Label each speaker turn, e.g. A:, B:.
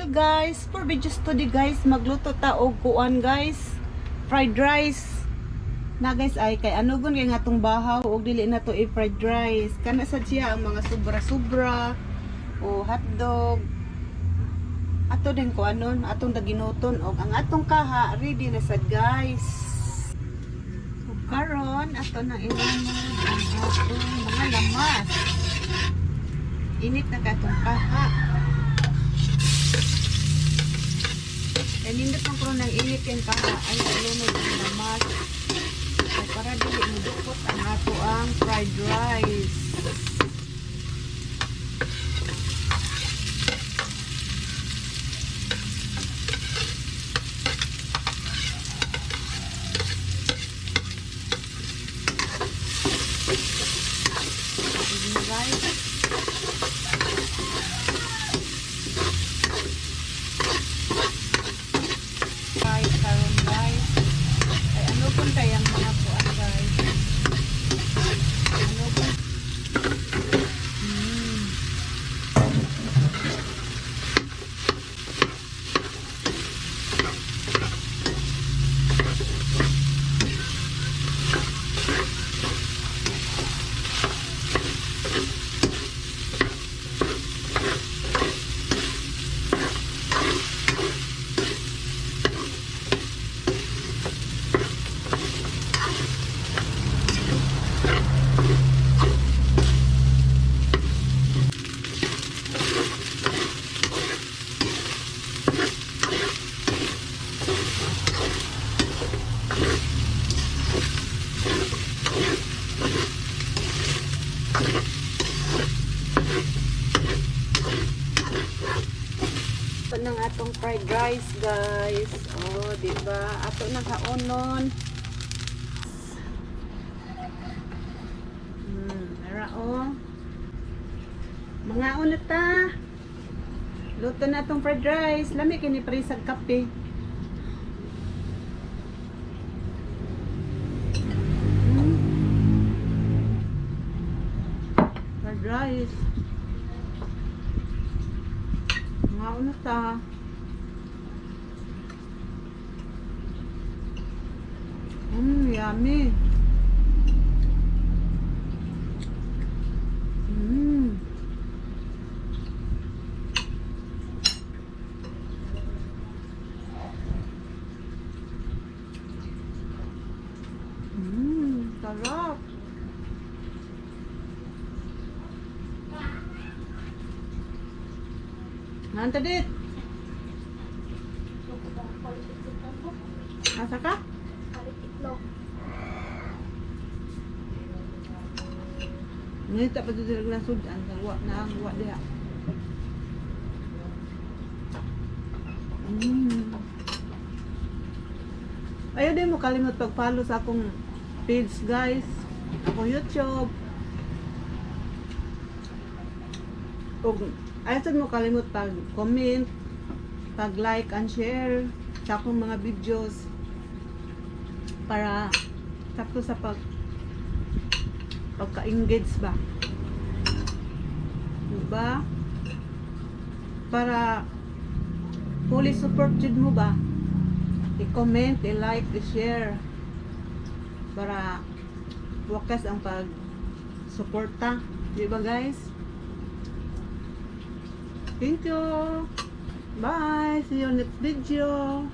A: Guys, for videos today guys, magluto ta og kuan guys, fried rice. Na guys ay kay ano gun kay nga tong bahaw og dili na to i-fried rice. Kana sad siya ang mga sobra-sobra o hotdog. Ato din ko anon, atong daginuton og ang atong kaha ready na sad guys. So karon ato nang ilunod ang atong mga lamas. Init na katong kaha. Kay nindot man karon ng init yung kaha ay ilunod ang lamas. So, para dili mudukot ang ato ang fried rice. Ayan, guys. Guys, karon guys. Ay ano pun kayang mga kuan guys. Ano pun? Ito ng atong fried rice guys. Oh, di ba? Ato nang haonon. Ara oh. Mangaon na ta. Luto na atong fried rice. Lami kini pre sa kape. Fried rice. Mangaon na ta. Yummy. Sarap. Nanta dit. Asa ka?
B: Itlog.
A: Ngita pa dito na sudan sa wa na ang wa diha. Ayaw din mo kalimot pag-follow sa akong page guys. Ako YouTube. Ug ayaw sad mo kalimot pag-comment, pag-like and share sa akong mga videos para sakto sa pagka-engage ba? Diba? Para fully supported mo ba? I-comment, i-like, i-share para wakas ang pag-suporta. Diba guys? Thank you! Bye! See you next video!